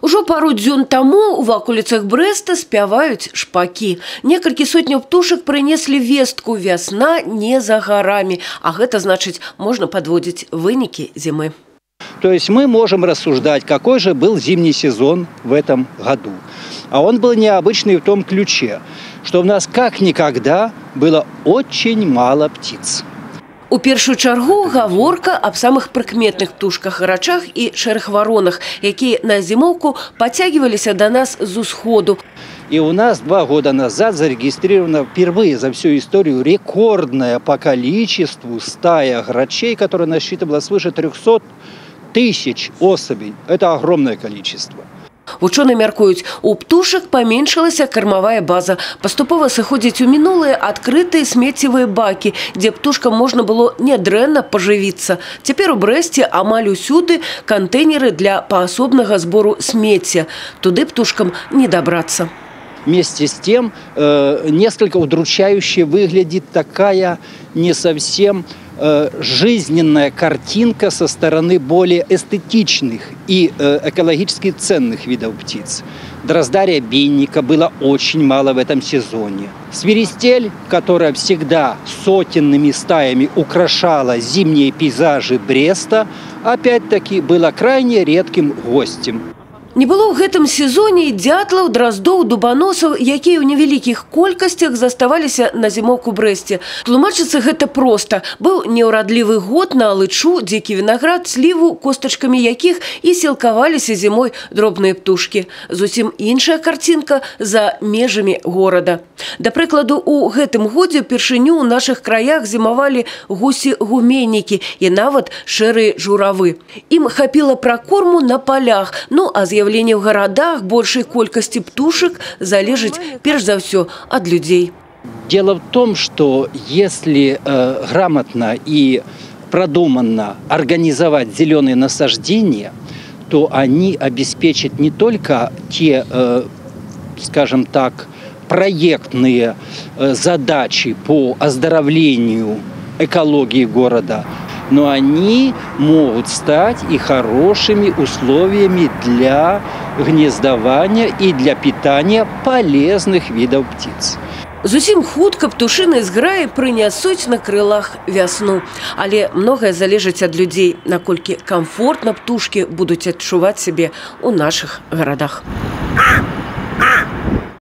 Ужо пару дзён таму у ваколіцах Брэста спяваюць шпакі. Некалькі сотняў птушак прынеслі вестку: вясна не за гарамі. А гэта значыць, можна падводзіць вынікі зімы. То есть мы можем рассуждать, какой же был зимний сезон в этом году. А он был необычный в том ключе, что у нас как никогда было очень мало птиц. У першую чаргу гаворка аб самых прыкметных птушках, грачах і шэрых варонах, якія на зімоўку пацягваліся да нас з усходу. И у нас 2 года назад зарегистрирована впервые за всю историю рекордная по количеству стая грачей, которая насчитывала свыше 300 тысяч особей. Это огромное количество. Вучоныя мяркуюць, у птушак паменшылася кармавая база. Паступова сыходзяць у мінулыя адкрытыя смеццевыя бакі, дзе птушкам можна было нядрэнна пажывіцца. Цяпер у Брэсце амаль усюды кантэйнеры для паасобнага збору смецця. Туды птушкам не дабрацца. Вместе с тем, несколько удручающе выглядит такая не совсем жизненная картинка со стороны более эстетичных и экологически ценных видов птиц. Дрозда-рябинника было очень мало в этом сезоне. Свиристель, которая всегда сотенными стаями украшала зимние пейзажи Бреста, опять-таки была крайне редким гостем. Не было ў гэтым сезоне і дзятлаў, драздоў, дубаносаў, якія ў невялікіх колькасцях заставаліся на зімоўку Брэсце. Тлумачыцца гэта проста. Быў неўрадлівы год на алычу, дзікі вінаград, сліву, костачкамі якіх і сілкаваліся зімой дробныя птушкі. Зусім іншая карцінка за межамі горада. Да прыкладу, у гэтым годзе ўпершыню ў нашых краях зімавалі гусі-гуменнікі і нават шэрыя журавы. Ім хапіла пракорму на палях, ну а з'яўленне ў гарадах большай колькасці птушак залежыць перш за ўсё ад людзей. Дело в том, что если грамотно и продуманно организовать зеленые насаждения, то они обеспечат не только те, скажем так, проектные задачи по оздоровлению экологии города, но они могут стать и хорошими условиями для гнездования и для питания полезных видов птиц. Зусім хутка птушыныя зграі прынясуць на крылах вясну. Але многае залежыць ад людзей, наколькі камфортна птушкі будуць адчуваць сябе ў нашых гарадах.